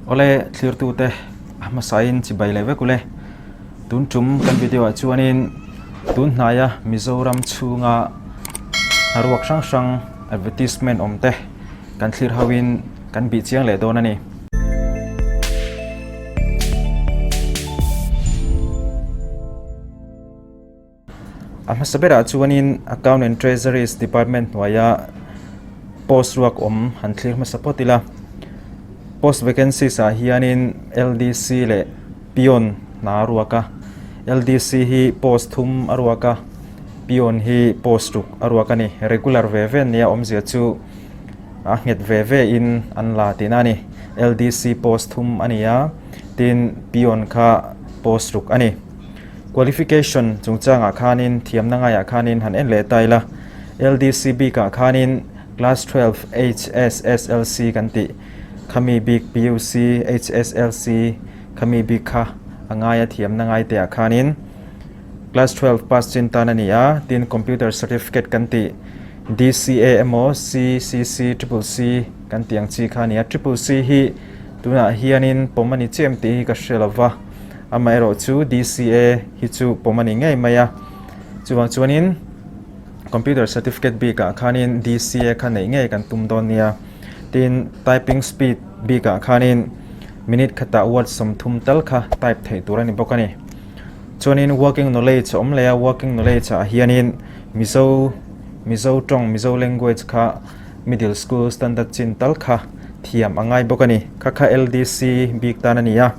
Awle thlirtute a hmasain chibai leh vek ule. Tun tum kan video ah chuanin tun hnaia Mizoram chhunga hnaruak hrang hrang advertisement awm te kan thlir hoin kan bih chiang leh dawn a ni. A hmasa berah chuanin Account and Treasuries Department hnuaia post ruak awm han thlir hmasa phawt ila. Post vacancies ah hianin LDC leh peon hna a ruak a. LDC hi post thum a ruak a, peon hi post ruk a ruak a ni. Regular ve ve an nia awmzia chu a nghet ve ve in an la tihna a ni. LDC post thum a ni a, tin peon kha post ruk a ni. Qualification chungchangah khanin thiamna ngaiah khanin han en leh ta ila, LDC bikah khanin Class 12 HSSLC kan tih khami bik PUC HSLC khami bik kha a ngaia thiamna ngai teah khanin Class 12 pass chin tan a ni a, tin Computer Certificate kan tih DCA emaw CCC Triple C kan tih ang chi kha a ni a, Triple C hi tunah hianin pawm a ni chiah em tih hi ka hre lova. Amaherawhchu DCA hi chu pawm a ni ngei mai a, chuvang chuanin computer certificate bikah khanin DCA kha neih ngei kan tum dawn nia. Tin, typing speed bikah khanin minute khatah word 30 tal kha type theih tur a ni bawk a ni. Chuanin working knowledge a awm leh a, working knowledge ah hianin Mizo Mizo tawng Mizo language kha middle school standard chin tal kha thiam a ngai bawk a ni. Kha kha LDC bik tan a ni a.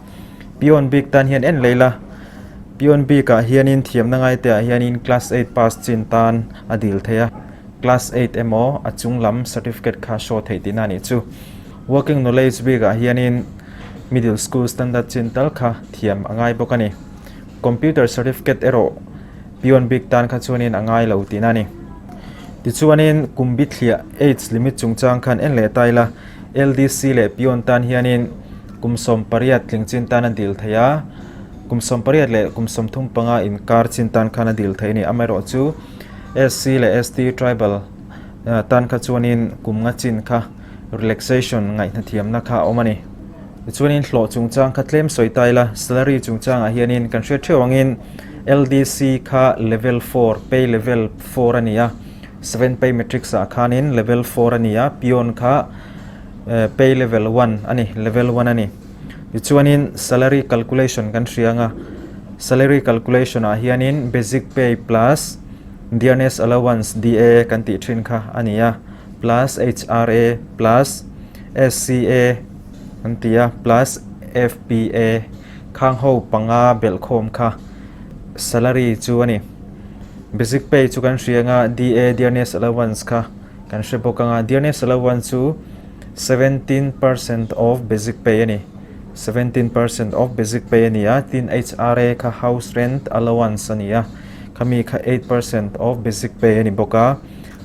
Peon bik tan hian en leh ila, peon bikah hianin thiamna ngaiteah hianin class eight pass chin tan a dil thei a, class eight emaw a chung lam certificate kha show theih tihna a nih chu. Working knowledge bikah hianin middle school standard chin tal kha thiam a ngai bawk a ni. Computer certificate erawh peon bik tan kha chuanin a ngai lo tihna a ni. Tichuanin kum bithliah age limit chungchang khan en leh ta ila, LDC leh peon tan hianin kum 18 tling chin tan a dil thei a, kum 18 leh kum 35 inkar chin tan khan a dil thei a ni. Amaherawhchu SC leh ST tribal tan kha chuanin kum nga chin kha relaxation ngaihhnathiamna kha a awm a ni. Tichuanin hlawh chungchang kha tlem sawi ta ila, salary chungchangah hianin kan hriat theuh angin LDC kha level four, pay level four a ni a, Seven pay matrix ah khanin level four a ni a, peon kha pay level one a ni, level one a ni. Tichuanin salary calculation kan hria anga, salary calculation ah hianin basic pay plus dearness allowance, DA, kan tih thin kha a ni a, plus HRA plus SCA kan ti a, plus FPA khang ho panga belhkhawm kha salary chu a ni. Basic pay chu kan hria anga DA, Dearness Allowance, kha kan hre bawk anga Dearness Allowance chu 17% of basic pay a ni. 17% of basic pay a ni a, tin HRA kha House Rent Allowance a ni a, khami kha 8% of basic pay a ni bawk a,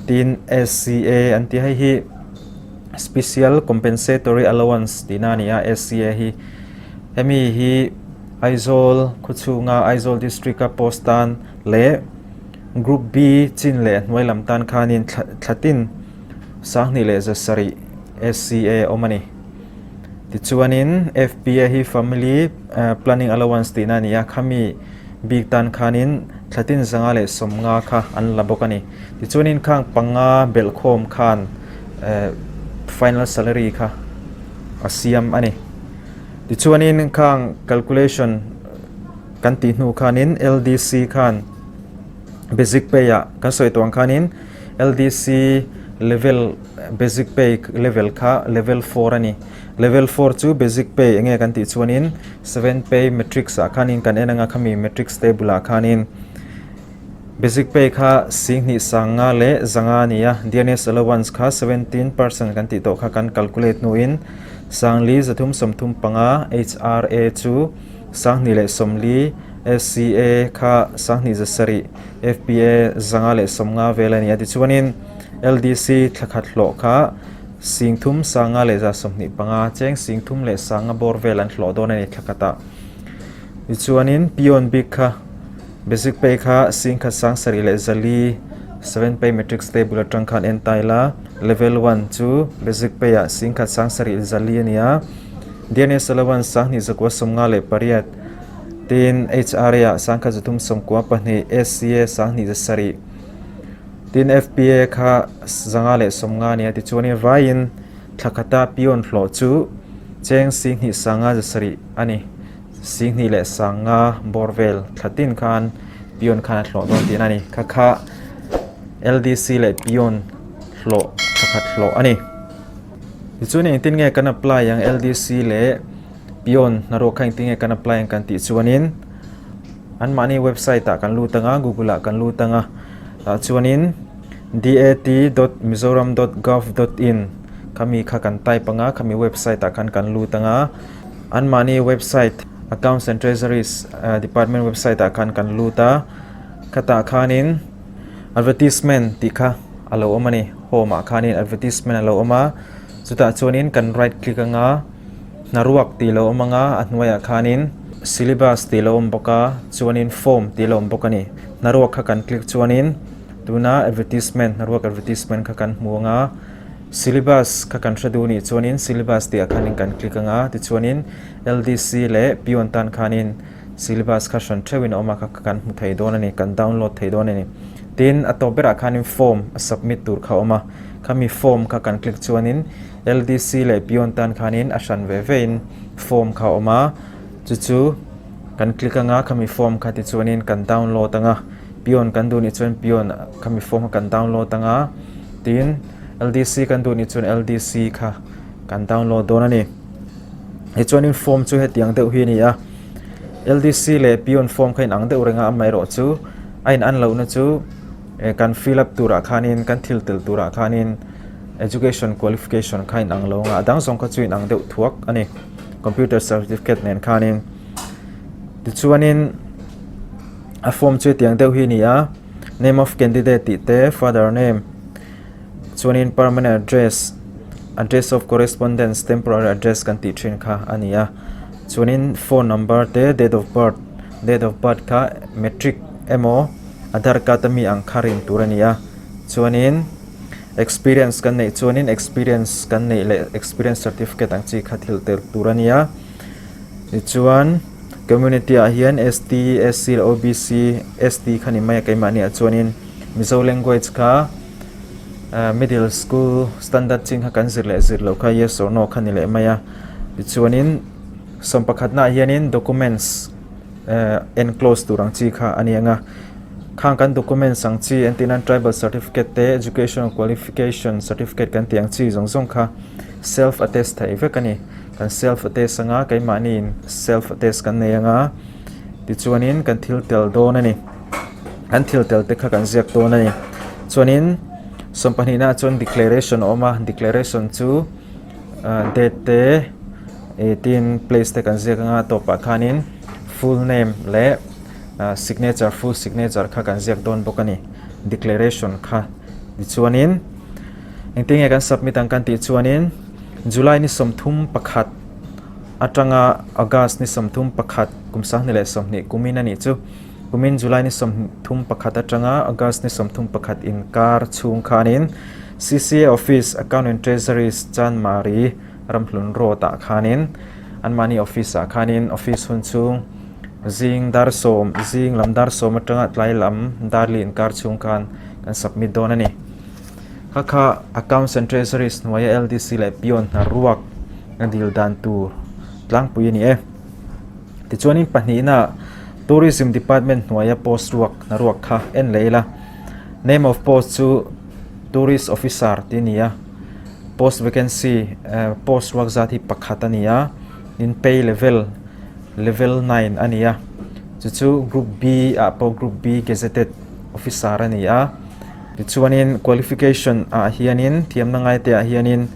tin SCA an tih hei hi Special Compensatory Allowance tihna a ni a, SCA hi hemi hi Aizawl khawchhunga Aizawl District-a post tan leh Group B chin leh hnuai lam tan khanin thlatin 2700 SCA awm a ni. Tichuanin FPA hi Family Planning Allowance tihna a ni a, khami bik tan khanin thlatin 150 kha an la bawk a ni. Tichuanin khang panga belhkhawm khan final salary kha a siam a ni. Tichuanin khang calculation kan tih hnu khanin LDC khan basic pay ah kan sawi tawh ang khanin LDC level basic pay level kha level four a ni. Level four chu basic pay enge kan tih chuanin seven pay matrix ah khanin kan en anga khami matrix table ah khanin Basic pay kha 25,500 a ni a, dearness allowance kha 17% kan tih tawh kha kan calculate hnuin 4335 HRA chu 2040, SCA kha 2700, FPA 150 vel a ni a. Tichuanin LDC thlakhat hlawh kha 35,125 cheng 31,000 bawr vel an hlawh dawn a ni thlakhatah. Tichuanin peon bik kha Basic pay kha 17,704 seven pay matrix table atang khan en ta ila level one chu basic pay ah 17,704 a ni a. Dearness Allowance 2148 tin HRA ah 1392 SCA 27 tin FPA kha 550 a ni a tichuanin vaiin thla khata peon hlawh chu cheng 2 5 7 a ni. 2 leh 5 bawr vel thla tin khan peon khan a hlawh dawn tihna a ni. Kha kha LDC leh peon hlawh thla khat hlawh a ni. Tichuan engtin nge kan apply ang LDC leh peon hnaruak kha engtin nge kan apply ang kan tih chuanin anmahni website ah kan lut anga google ah kan lut anga tah chuanin dat dot mizoram dot gov dot in khami kha kan type anga khami website ah khan kan lut anga anmahni website accounts and treasuries department website ah khan kan lut a khatah khanin Advertisement tih kha a lo awm a ni. Home ah khanin advertisement a lo awm a, chutah chuanin kan right click anga hnaruak tih a lo awm anga a hnuaiah khanin syllabus tih a lo awm bawk a, chuanin form tih a lo awm bawk a ni. Hnaruak kha kan click chuanin tuna advertisement hnaruak advertisement kha kan hmu anga syllabus kha kan hre duh nih chuanin syllabus tih ah khanin kan click anga tichuanin LDC leh peon tan khanin Syllabus kha hran theuhin a awm a, kha kan hmu thei dawn a ni, kan download thei dawn a ni. Tin, a tawp berah khanin form a submit tur kha a awm a, khami form kha kan click chuanin LDC leh peon tan khanin a hran ve vein form kha a awm a, chu chu kan click anga khami form kha tichuanin kan download anga, peon kan duh nih chuan peon khami form kha kan download anga, tin LDC kan duh nih chuan LDC kha kan download dawn a ni. Tichuanin form chu hetiang deuh hi a ni a, LDC leh peon form kha inang deuh reng a, amaherawhchu a inan lohna chu kan fill up turah khanin kan thil tel turah khanin education qualification kha inang lo ang a, a dang zawng kha chu inang deuh thuak a ni, computer certificate nen khanin. Tichuanin a form chu hetiang deuh hi a ni a, name of candidate tih te, father name, Chuanin permanent address, address of correspondence, temporary address kan tih thin kha a ni a. Chuanin phone number te date of birth, date of birth kha matric emaw Aadhaar card a mi ang kha rin tur a ni a. Chuanin experience kan neih chuanin experience kan neih leh experience certificate ang chi kha thil tel tur a ni a. Tichuan community ah hian ST, SC leh OBC, ST kha ni mai a keimahni ah chuanin Mizo language kha middle school standard chin kha kan zir leh zir loh kha yes or no kha ni leh mai a tichuanin sawmpakhatnaah hianin documents enclose tur ang chi kha a ni ang a khang kan documents ang chi entir nan tribal certificate te educational qualification certificate kan tih ang chi zawng zawng kha self attest theih vek a ni kan self attest anga keimahniin self attest kan nei anga tichuanin kan thil tel dawn a ni. An thil tel te kha kan ziak dawn a ni. Chuanin sawmpahnihna ah chuan declaration a awm a, declaration chu ah date te ih tin place te kan ziak anga tawpah khanin full name leh ah signature full signature kha kan ziak dawn bawk a ni declaration kha. Tichuanin engtin nge kan submit ang kan tih chuanin July ni 31 atanga August ni 31 kum 2020 kumin a nih chu. Kumin July ni 31 atanga August ni 31 inkar chhung khanin CCA Office, Account and Treasuries, Chanmari, Ramhlun Road ah khanin anmahni office ah khanin office hun chhung zing dar sawm, zing lam dar sawm atanga tlai lam dar li inkar chhung khan kan submit dawn a ni. Kha kha Accounts and Treasuries hnuaia LDC leh peon hna ruak a dil dan tur tlangpui a ni e. Tichuanin pahnihna Tourism Department hnuaia post ruak hna ruak kha en leh ila. Name of post chu Tourist Officer tih a ni a, post vacancy post ruak zat hi pakhat a ni a, tin pay level level nine a ni a, chu chu group B ah pawh group B gazetted officer a ni a. Tichuanin qualification ah hianin thiamna ngai te ah hianin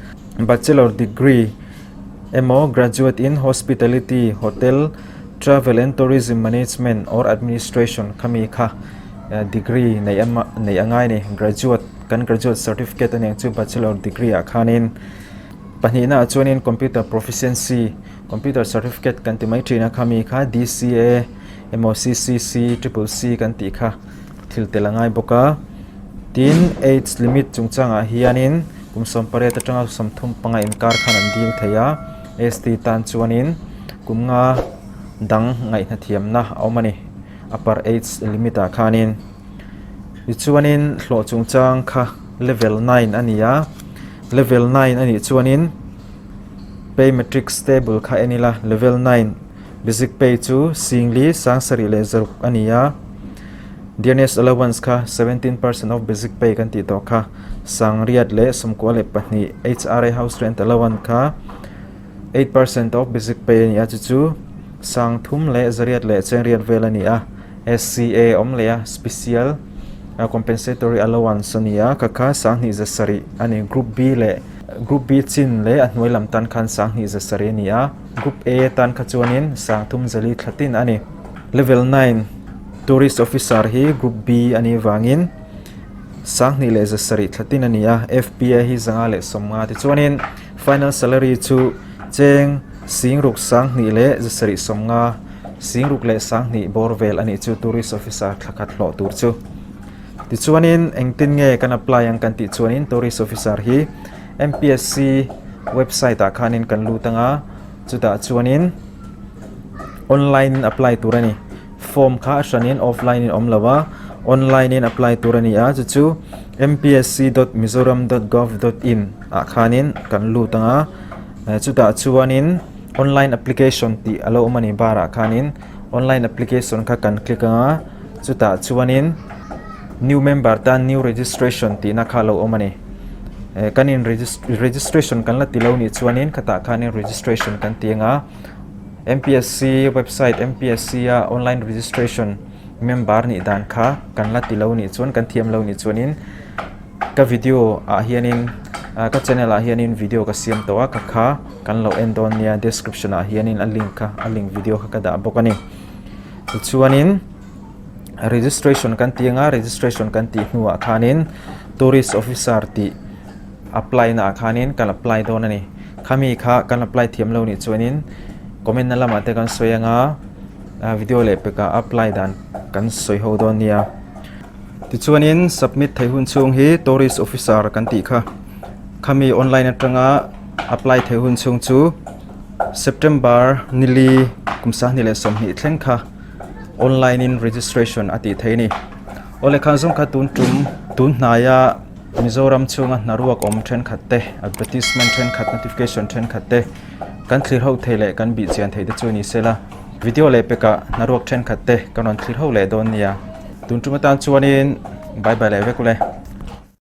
bachelor degree emaw graduate in hospitality, hotel, travel and tourism management or administration khami kha degree nei a nei a ngai a ni graduate kan graduate certificate a ni ang chu bachelor degree ah khanin pahnihna ah chuanin computer proficiency computer certificate kan ti mai thin a khami kha D_C_A emaw C_C_C triple C kan tih kha. Thil tel a ngai bawk a, tin age limit chungchangah hianin kum 18 atanga 35 inkar khan an dil thei a. ST tan chuanin kum nga dang ngaihhnathiamna a awm a ni upper age limit ah khanin. Tichuanin hlawh chungchang kha level 9 a ni a, level 9 a nih chuanin pay matrix table kha en ila level 9 basic pay chu singli sangsarih leh zaruk a ni a, dearness allowance kha 17% of basic pay kan tih tawh kha sangriat leh 92 HRA house rent allowance kha 8% of basic pay a ni a chu chu sangthum leh zariat leh chengriat vel a ni a. SCA awm leh a, Special Compensatory Allowance a ni a, kha kha 2700 a ni. Group B leh Group B chin leh a hnuai lam tan khan 2700 a ni a, Group A tan kha chuanin 30 thla tin a ni. Level 9 Tourist Officer hi Group B a nih vangin 2700 thla tin a ni a, FPA hi 550. Tichuanin Final Salary chu cheng 6750. Singruk leh Sanghnih bawr vel a nih chu Tourist Officer thla khat hlawh tur chu. Tichuanin engtin nge kan apply ang kan tih chuanin Tourist Officer hi MPSC website ah khanin kan lut anga chutah chuanin online in apply tur a ni. Form kha a hranin offline in awm lo a, online in apply tur a ni a chu chu mpsc.mizoram.gov.in ah khanin kan lut anga chutah chuanin Online application tih a lo awm a ni bar ah khanin online application kha kan click anga chutah chuanin new member tan new registration tihna kha a lo awm a ni eh kan in registration kan la ti lo nih chuanin khatah khanin registration kan ti anga M_P_S_C website M_P_S_C a online registration member nih dan kha kan la ti lo nih chuan kan thiam lo nih chuanin. Ka video ah hianin ah ka channel ah hianin video ka siam tawh a ka kha kan lo en dawn nia description ah hianin a link kha a link video kha ka dah bawk a ni tichuanin registration kan tih anga registration kan tih hnuah khanin tourist officer tih apply na ah khanin kan apply dawn a ni khami kha kan apply thiam lo nih chuanin comment na lamah te kan sawi anga video leh pekah apply dan kan sawi ho dawn nia. Tichuanin submit theih hun chhung hi tourist officer kan tih kha khami online atanga apply theih hun chhung chu September nili kum 2020 thleng kha online in registration a tih theih a ni. Awle khan zawng kha tun tum tun hnaia Mizoram chhunga hnaruak awm thenkhat te advertisement thenkhat notification thenkhat te kan thlir ho thei leh kan bih chian thei te chu ni sela video leh pekah hnaruak thenkhat te kan rawn thlir ho leh dawn nia. Tun tum atan chuanin bye bye leh vek ule.